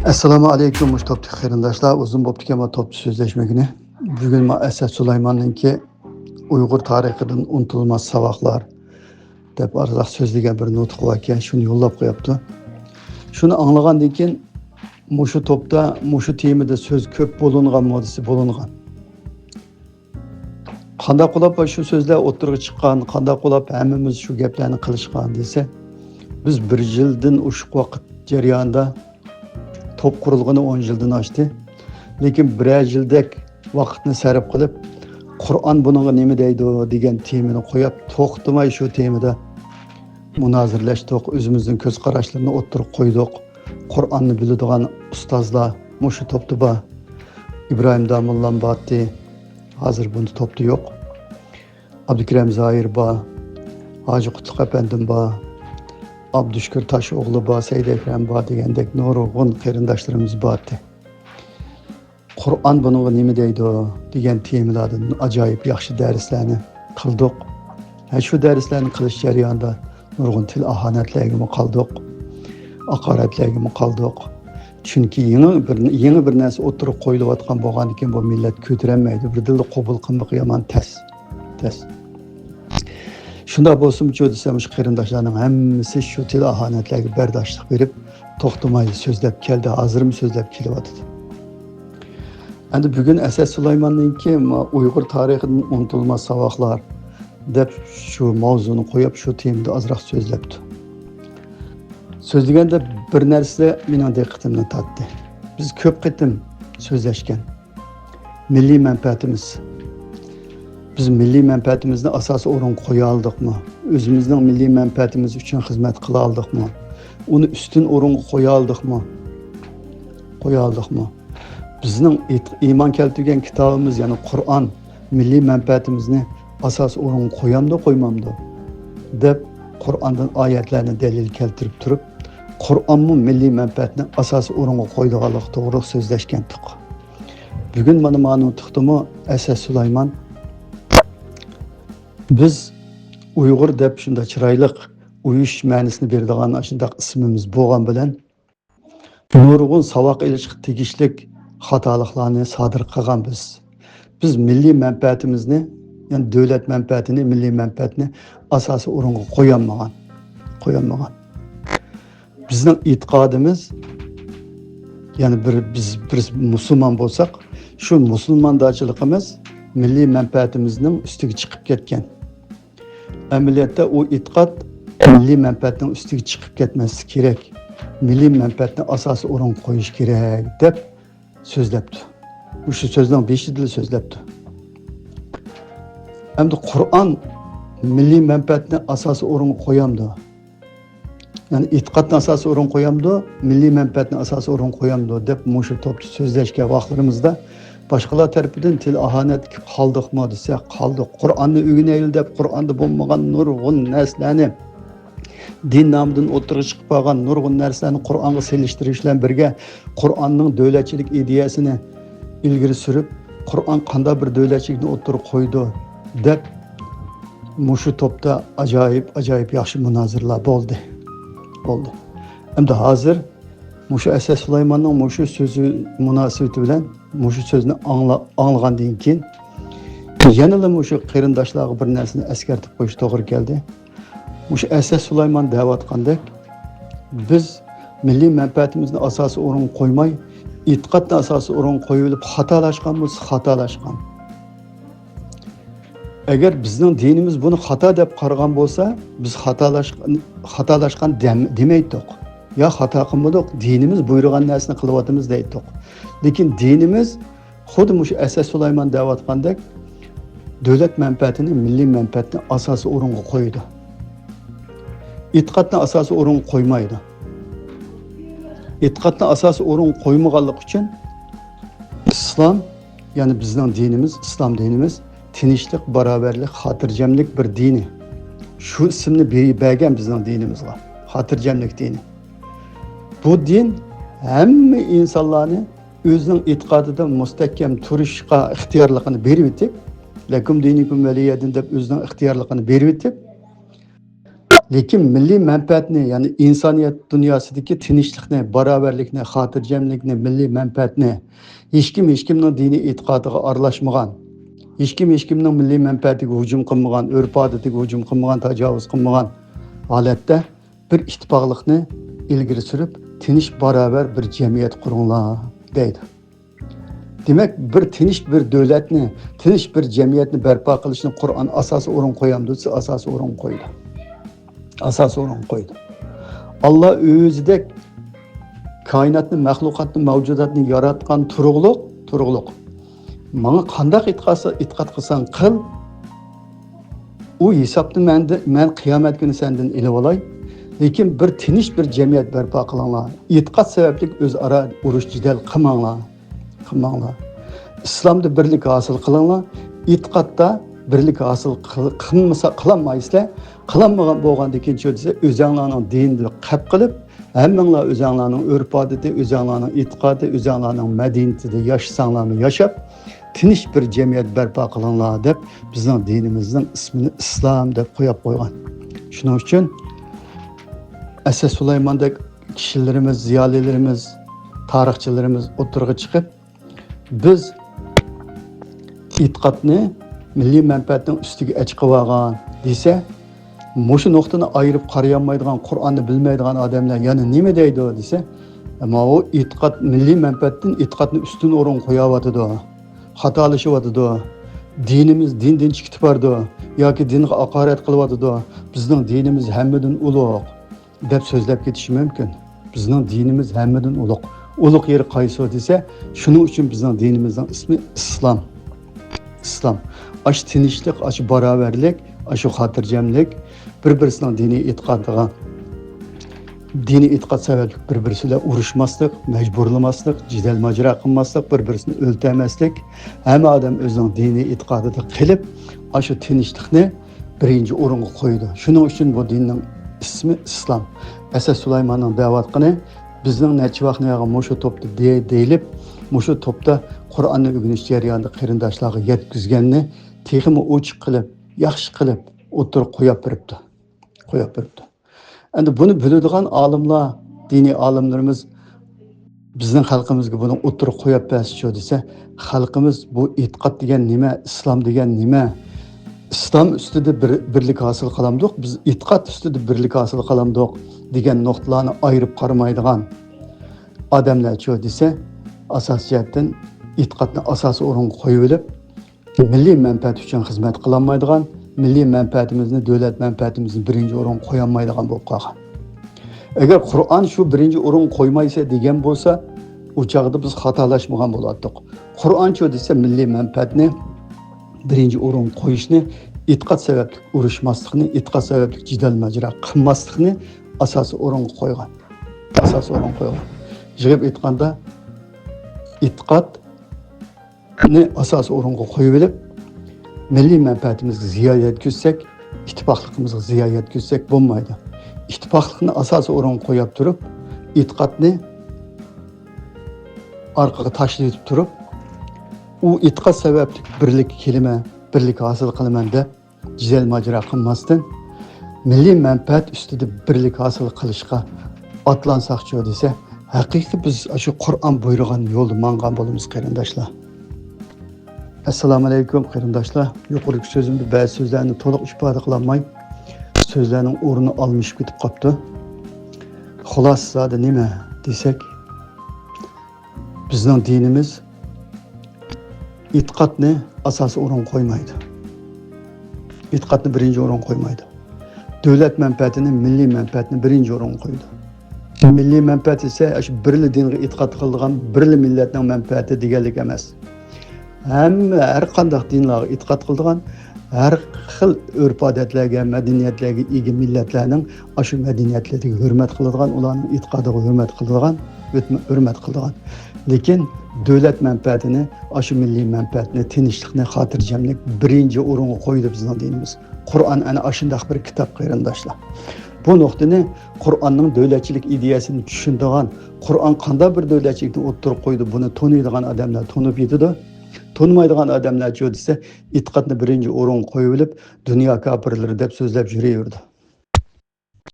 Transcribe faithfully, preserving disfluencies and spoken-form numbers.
ئەسسالامۇ ئەلەيكۇم، مۇشۇ توپتىكى قېرىنداشلار. ئۇزۇن بوپتىكەن ما توپتا سۆزلەشمىگىنى. بۈگۈن ما ئەسەت سۇلايماننىڭكى ئۇيغۇر تارىخىدىن ئۇنتۇلماس ساۋاقلار دەپ ئازراق سۆزلىگەن بىر نۇتقى باركەن، شۇنى يوللاپ قويۇپتۇ. شۇنى ئاڭلىغاندىن كېيىن مۇشۇ توپتا مۇشۇ تېمىدا سۆز كۆپ بولۇنغان، مودىسى بولۇنغان. قانداق بولۇپ شۇ سۆزلەر ئوتتۇرىغا چىققان، قانداق بولۇپ ھەممىمىز شۇ گەپلەرنى قىلىشقان دېسە، بىز بىر يىلدىن ئوشۇق ۋاقىت جەريانىدا توپ قۇرۇلغىنى ئون يىلدىن ئاشتى. لېكىن بىرەر يىلدەك ۋاقىتنى سەرپ قىلىپ، «قۇرئان بۇنىڭغا نېمە دەيدۇ؟» دېگەن تېمىنى قويۇپ، توختىماي شۇ تېمىدا مۇنازىرىلەشتۇق، ئۆزىمىزنىڭ كۆز قاراشلىرىنى ئوتتۇرىغا قويدۇق. قۇرئاننى بىلىدىغان ئۇستازلار مۇشۇ توپتا بار. ئىبراھىم داموللام بارتى، ھازىر بۇ توپتا يوق. ئابدۇكېرىم زاھىر بار، ھاجى قۇتلۇق ئەپەندىم بار، ئابدۇشۈكۈر تاشئوغلى بار، سەيدەكرەم بار دېگەندەك نۇرغۇن قېرىنداشلىرىمىز بارتى. «قۇرئان بۇنىڭغا نېمە دەيدۇ؟» دېگەن تېمىلاردا ئاجايىپ ياخشى دەرسلەرنى قىلدۇق. ھە، شۇ دەرسلەرنى قىلىش جەريانىدا نۇرغۇن تىل ئاھانەتلەرگىمۇ قالدۇق، ھاقارەتلەرگىمۇ قالدۇق. چۈنكى يېڭى بىر، يېڭى بىر نەرسە ئوتتۇرىغا قويۇلۇۋاتقان بولغاندىكىن بۇ مىللەت كۆتۈرەلمەيدۇ، بىردىنلا قوبۇل قىلمىقى يامان تەس، تەس. شۇنداق بولسىمۇچۇ دېسەم، شۇ قېرىنداشلارنىڭ ھەممىسى شۇ تىل ئاھانەتلەرگە بەرداشلىق بېرىپ، توختىماي سۆزلەپ كەلدى، ھازىرمۇ سۆزلەپ كېلىۋاتىدۇ. ئەمدى بۈگۈن ئەسەت سۇلايماننىڭكى ما-، «ئۇيغۇر تارىخىدىن ئۇنتۇلماس ساۋاقلار» دەپ شۇ ماۋزۇنى قويۇپ، شۇ تېمىدا ئازراق سۆزلەپتۇ. سۆزلىگەندە بىر نەرسە مېنىڭ دىققىتىمنى تارتتى. بىز كۆپ قېتىم سۆزلەشكەن. مىللىي مەنپەئەتىمىز. بىز مىللىي مەنپەئەتىمىزنى ئاساسىي ئورۇنغا قويالىدۇقمۇ؟ ئۆزىمىزنىڭ مىللىي مەنپەئەتىمىز ئۈچۈن خىزمەت قىلالىدۇقمۇ؟ ئۇنى ئۈستۈن ئورۇنغا قويالىدۇقمۇ؟ قويالىدۇقمۇ؟ بىزنىڭ ئېيت-، ئىمان كەلتۈرگەن كىتابىمىز، يەنى قۇرئان، مىللىي مەنپەئەتىمىزنى ئاساسىي ئورۇنغا قويامدۇ، قويمامدۇ؟ دەپ، قۇرئاندىن ئايەتلەرنى دەلىل كەلتۈرۈپ تۇرۇپ، قۇرئانمۇ مىللىي مەنپەئەتنى ئاساسىي ئورۇنغا قويىدىغانلىقى توغرىلىق سۆزلەشكەنتۇق. بۈگۈن مانا مانا نۇتۇقتىمۇ ئەسەت سۇلايمان، بىز ئۇيغۇر دەپ شۇنداق چىرايلىق ئۇيۇش مەنىسىنى بېرىدىغان ئاشۇنداق ئىسمىمىز بولغان بىلەن، نۇرغۇن ساۋاق ئېلىشقا تېگىشلىك خاتالىقلارنى سادىر قىلغان بىز. بىز مىللىي مەنپەئەتىمىزنى، يەنى دۆلەت مەنپەئەتىنى، مىللىي مەنپەئەتنى ئاساسىي ئورۇنغا قويالمىغان، قويالمىغان. بىزنىڭ ئېتىقادىمىز، يەنى بىر، بىز بىر مۇسۇلمان بولساق، شۇ مۇسۇلماندارچىلىقىمىز مىللىي مەنپەئەتىمىزنىڭ ئۈستىگە چىقىپ كەتكەن. ئەمەلىيەتتە ئۇ ئېتىقاد مىللىي مەنپەئەتنىڭ ئۈستىگە چىقىپ كەتمەسلىكى كېرەك. مىللىي مەنپەئەتنى ئاساسىي ئورۇنغا قويۇش كېرەك، دەپ سۆزلەپتۇ. مۇشۇ سۆزنىڭ بېشىدىلا سۆزلەپتۇ. ئەمدى قۇرئان مىللىي مەنپەئەتنى ئاساسىي ئورۇنغا قويامدۇ؟ يەنى ئېتىقادنى ئاساسىي ئورۇنغا قويامدۇ، مىللىي مەنپەئەتنى ئاساسىي ئورۇنغا قويامدۇ دەپ مۇشۇ توپتا سۆزلەشكەن ۋاقىتلىرىمىزدا باشقىلار تەرىپىدىن تىل ئاھانەتكە قالدۇقمۇ دېسە، قالدۇق. قۇرئاننى ئۆگىنەيلى دەپ قۇرئاندا بولمىغان نۇرغۇن نەرسىلەرنى، دىن نامىدىن ئوتتۇرىغا چىقىپ قالغان نۇرغۇن نەرسىلەرنى قۇرئانغا سېلىشتۇرۇش بىلەن بىرگە، قۇرئاننىڭ دۆلەتچىلىك ئىدىيەسىنى ئىلگىرى سۈرۈپ، قۇرئان قانداق بىر دۆلەتچىلىكنى ئوتتۇرىغا قويىدۇ دەپ، مۇشۇ توپتا ئاجايىپ، ئاجايىپ ياخشى مۇنازىرىلەر بولدى. بولدى. ئەمدى ھازىر مۇشۇ ئەسەت سۇلايماننىڭ مۇشۇ سۆزى مۇناسىۋىتى بىلەن مۇشۇ سۆزنى ئاڭلا-، ئاڭلىغاندىن كېيىن، يەنىلا مۇشۇ قېرىنداشلارغا بىر نەرسىنى ئەسكەرتىپ قويۇش توغرا كەلدى. مۇشۇ ئەسەت سۇلايمان دەۋاتقاندەك، بىز مىللىي مەنپەئەتىمىزنى ئاساسىي ئورۇنغا قويماي، ئېتىقادنى ئاساسىي ئورۇنغا قويۇۋېلىپ خاتالاشقان بولسا، خاتالاشقان. ئەگەر بىزنىڭ دىنىمىز بۇنى خاتا دەپ قارىغان بولسا، بىز خاتالاش-، خاتالاشقان دەم-، دېمەيتتۇق. يا خاتا قىلمىدۇق، دىنىمىز بۇيرۇغان نەرسىنى قىلىۋاتىمىز دەيتتۇق. لېكىن دىنىمىز خۇددى مۇشۇ ئەسەت سۇلايمان دەۋاتقاندەك، دۆلەت مەنپەئەتىنى، مىللىي مەنپەئەتنى ئاساسىي ئورۇنغا قويىدۇ. ئېتىقادنى ئاساسىي ئورۇنغا قويمايدۇ. ئېتىقادنى ئاساسىي ئورۇنغا قويمىغانلىقى ئۈچۈن ئىسلام، يەنى بىزنىڭ دىنىمىز، ئىسلام دىنىمىز تىنچلىق، باراۋەرلىك، خاتىرجەملىك بىر دىنى. شۇ ئىسىمنى بېرى-، بەرگەن بىزنىڭ دىنىمىزغا. خاتىرجەملىك دىنى. بۇ دىن ھەممە ئىنسانلارنى ئۆزىنىڭ ئېتىقادىدا مۇستەھكەم تۇرۇشقا ئىختىيارلىقىنى بېرىۋېتىپ، «لەكۇم دىنۇكۇم ۋەلىيەدىن» دەپ ئۆزىنىڭ ئىختىيارلىقىنى بېرىۋېتىپ، لېكىن مىللىي مەنپەئەتنى، يەنى ئىنسانىيەت دۇنياسىدىكى تىنچلىقنى، باراۋەرلىكنى، خاتىرجەملىكنى، مىللىي مەنپەئەتنى ھېچكىم ھېچكىمنىڭ دىنىي ئېتىقادىغا ئارىلاشمىغان، ھېچكىم ھېچكىمنىڭ مىللىي مەنپەئەتىگە ھۇجۇم قىلمىغان، ئۆرپ-ئادىتىگە ھۇجۇم قىلمىغان، تاجاۋۇز قىلمىغان ھالەتتە بىر ئىتتىپاقلىقنى ئىلگىرى سۈرۈپ، تىنچ، باراۋەر بىر جەمئىيەت قۇرۇڭلار دەيدۇ. دېمەك، بىر تىنچ بىر دۆلەتنى، تىنچ بىر جەمئىيەتنى بەرپا قىلىشنى قۇرئان ئاساسىي ئورۇنغا قويامدۇ دېسە، ئاساسىي ئورۇنغا قويىدۇ. ئاساسىي ئورۇنغا قويىدۇ. ئاللا ئۆزىدەك كائىناتنى، مەخلۇقاتنى، مەۋجۇداتنى ياراتقان تۇرۇقلۇق، تۇرۇقلۇق. ماڭا قانداق ئېتىقاد، ئېتىقاد قىلساڭ قىل، ئۇ ھېسابنى مەندە، مەن قىيامەت كۈنى سەندىن ئېلىۋالاي. لېكىن بىر تىنچ بىر جەمئىيەت بەرپا قىلىڭلار. ئېتىقاد سەۋەبلىك ئۆزئارا ئۇرۇش جېدەل قىلماڭلار. قىلماڭلار. ئىسلامدا بىرلىك ھاسىل قىلىڭلار. ئېتىقادتا بىرلىك ھاسىل قىل-، قىلمىسا، قىلالمايسىلەر. قىلالمىغان بولغاندىكىن چۇ دېسە، ئۆزەڭلارنىڭ دىنىدا قەپ قىلىپ، ھەممىڭلار ئۆزەڭلارنىڭ ئۆرپ-ئادىتى، ئۆزەڭلارنىڭ ئېتىقادى، ئۆزەڭلارنىڭ مەدەنىيىتىدە ياشىساڭلارمۇ ياشاپ، تىنچ بىر جەمئىيەت بەرپا قىلىڭلار دەپ، بىزنىڭ دىنىمىزنىڭ ئىسمىنى ئىسلام دەپ قويۇپ قويغان. شۇنىڭ ئۈچۈن ئەسەت سۇلايماندەك كىشىلىرىمىز، زىيالىيلىرىمىز، تارىخچىلىرىمىز ئوتتۇرىغا چىقىپ، بىز ئېتىقادنى مىللىي مەنپەئەتنىڭ ئۈستىگە ئەچىقىۋالغان دېسە، مۇشۇ نۇقتىنى ئايرىپ قارىيالمايدىغان، قۇرئاننى بىلمەيدىغان ئادەملەر يەنە نېمە دەيدۇ دېسە، ماۋۇ ئېتىقاد، مىللىي مەنپەئەتتىن ئېتىقادنى ئۈستۈن ئورۇنغا قويۇۋاتىدۇ، خاتالىشىۋاتىدۇ، دىنىمىز دىندىن چىقىپ بارىدۇ ياكى دىنغا ھاقارەت قىلىۋاتىدۇ، بىزنىڭ دىنىمىز ھەممىدىن ئۇلۇغ دەپ سۆزلەپ كېتىشى مۇمكىن. بىزنىڭ دىنىمىز ھەممىدىن ئۇلۇغ. ئۇلۇغ يېرى قايسى دېسە، شۇنىڭ ئۈچۈن بىزنىڭ دىنىمىزنىڭ ئىسمى ئىسلام. ئىسلام. ئاشۇ تىنچلىق، ئاشۇ باراۋەرلىك، ئاشۇ خاتىرجەملىك، بىر-بىرسىنىڭ دىنىي ئېتىقادىغا، دىنىي ئېتىقاد سەۋەبلىك بىر-بىرسى بىلەن ئۇرۇشماسلىق، مەجبۇرلىماسلىق، جېدەل-ماجىرا قىلماسلىق، بىر-بىرسىنى ئۆلتۈرمەسلىك، ھەممە ئادەم ئۆزىنىڭ دىنىي ئېتىقادىدا قېلىپ، ئاشۇ تىنچلىقنى بىرىنچى ئورۇنغا قويىدۇ. شۇنىڭ ئۈچۈن بۇ دىننىڭ ئىسمى ئىسلام. ئەسەت سۇلايماننىڭ دەۋاتقىنى، بىزنىڭ نەچچە ۋاقىتنى ياغا مۇشۇ توپتا دې-، دېيىلىپ، مۇشۇ توپتا قۇرئاننى ئۆگىنىش جەريانىدا قېرىنداشلارغا يەتكۈزگەننى تېخىمۇ ئوچۇق قىلىپ، ياخشى قىلىپ ئوتتۇرىغا قويۇپ بېرىپتۇ. قويۇپ بېرىپتۇ. ئەمدى بۇنى بىلىدىغان ئالىملار، دىنىي ئالىملىرىمىز بىزنىڭ خەلقىمىزگە بۇنى ئوتتۇرىغا قويۇپ بەرسىچۇ دېسە، خەلقىمىز بۇ ئېتىقاد دېگەن نېمە، ئىسلام دېگەن نېمە، ئىسلام ئۈستىدە بىر، بىرلىك ھاسىل قىلامدۇق، بىز ئېتىقاد ئۈستىدە بىرلىك ھاسىل قىلامدۇق دېگەن نۇقتىلارنى ئايرىپ قارىمايدىغان ئادەملەرچۇ دېسە، ئاساسىي جەھەتتىن ئېتىقادنى ئاساسىي ئورۇنغا قويۇۋېلىپ، مىللىي مەنپەئەت ئۈچۈن خىزمەت قىلالمايدىغان، مىللىي مەنپەئەتىمىزنى، دۆلەت مەنپەئەتىمىزنى بىرىنچى ئورۇنغا قويالمايدىغان بولۇپ قالغان. ئەگەر قۇرئان شۇ بىرىنچى ئورۇنغا قويمايسەن دېگەن بولسا، ئۇ چاغدا بىز خاتالاشمىغان بولاتتۇق. قۇرئانچۇ دېسە، مىللىي مەنپەئەتنى بىرىنچى ئورۇنغا قويۇشنى، ئېتىقاد سەۋەبلىك ئۇرۇشماسلىقنى، ئېتىقاد سەۋەبلىك جېدەل-ماجىرا قىلماسلىقنى ئاساسىي ئورۇنغا قويغان. ئاساسىي ئورۇنغا قويغان. يىغىپ ئېيتقاندا، ئېتىقاد نى ئاساسىي ئورۇنغا قويۇۋېلىپ، مىللىي مەنپەئەتىمىزگە زىيان يەتكۈزسەك، ئىتتىپاقلىقىمىزغا زىيان يەتكۈزسەك بولمايدۇ. ئىتتىپاقلىقنى ئاساسىي ئورۇنغا قويۇپ تۇرۇپ، ئېتىقادنى ئارقىغا تاشلىۋېتىپ تۇرۇپ، ئۇ ئېتىقاد سەۋەبلىك بىرلىككە كېلىمەن، بىرلىك ھاسىل قىلىمەن دەپ، جېدەل ماجىرا قىلماستىن، مىللىي مەنپەئەت ئۈستىدە بىرلىك ھاسىل قىلىشقا ئاتلانساقچۇ دېسە، ھەقىقىي بىز ئاشۇ قۇرئان بۇيرۇغان يولدا ماڭغان بولىمىز، قېرىنداشلار. ئەسسالامۇئەلەيكۇم، قېرىنداشلار. يۇقىرىقى سۆزۈمدە بەزى سۆزلەرنى تولۇق ئىپادە قىلالماي، سۆزلەرنىڭ ئورنى ئالمىشىپ كېتىپ قاپتۇ. خۇلاسە زادى نېمە دېسەك، بىزنىڭ دىنىمىز ئېتىقادنى ئاساسىي ئورۇنغا قويمايدۇ. ئېتىقادنى بىرىنچى ئورۇنغا قويمايدۇ. دۆلەت مەنپەئەتىنى، مىللىي مەنپەئەتنى بىرىنچى ئورۇنغا قويىدۇ. مىللىي مەنپەئەت دېسە، ئاشۇ بىرلا دىنغا ئېتىقاد قىلىدىغان، بىرلا مىللەتنىڭ مەنپەئەتى دېگەنلىك ئەمەس. ھەممە، ھەر قانداق دىنلارغا ئېتىقاد قىلىدىغان، ھەر خىل ئۆرپ-ئادەتلەرگە، مەدەنىيەتلەرگە ئىگە مىللەتلەرنىڭ ئاشۇ مەدەنىيەتلىرىگە ھۆرمەت قىلىدىغان، ئۇلارنىڭ ئېتىقادىغا ھۆرمەت قىلىدىغان، ھۆرمەت قىلىدىغان. لېكىن دۆلەت مەنپەئەتىنى، ئاشۇ مىللىي مەنپەئەتنى، تىنچلىقنى، خاتىرجەملىك بىرىنچى ئورۇنغا قويىدۇ بىزنىڭ دىنىمىز. قۇرئان ئەنە ئاشۇنداق بىر كىتاب، قېرىنداشلار. بۇ نۇقتىنى قۇرئاننىڭ دۆلەتچىلىك ئىدىيەسىنى چۈشىنىدىغان، قۇرئان قانداق بىر دۆلەتچىلىكنى ئوتتۇرىغا قويىدۇ، بۇنى تونۇيدىغان ئادەملەر تونۇپ يېتىدۇ. تونۇمايدىغان ئادەملەرچۇ دېسە، ئېتىقادنى بىرىنچى ئورۇنغا قويۇۋېلىپ، دۇنيا كاپىرلىرى دەپ سۆزلەپ يۈرۈۋېرىدۇ.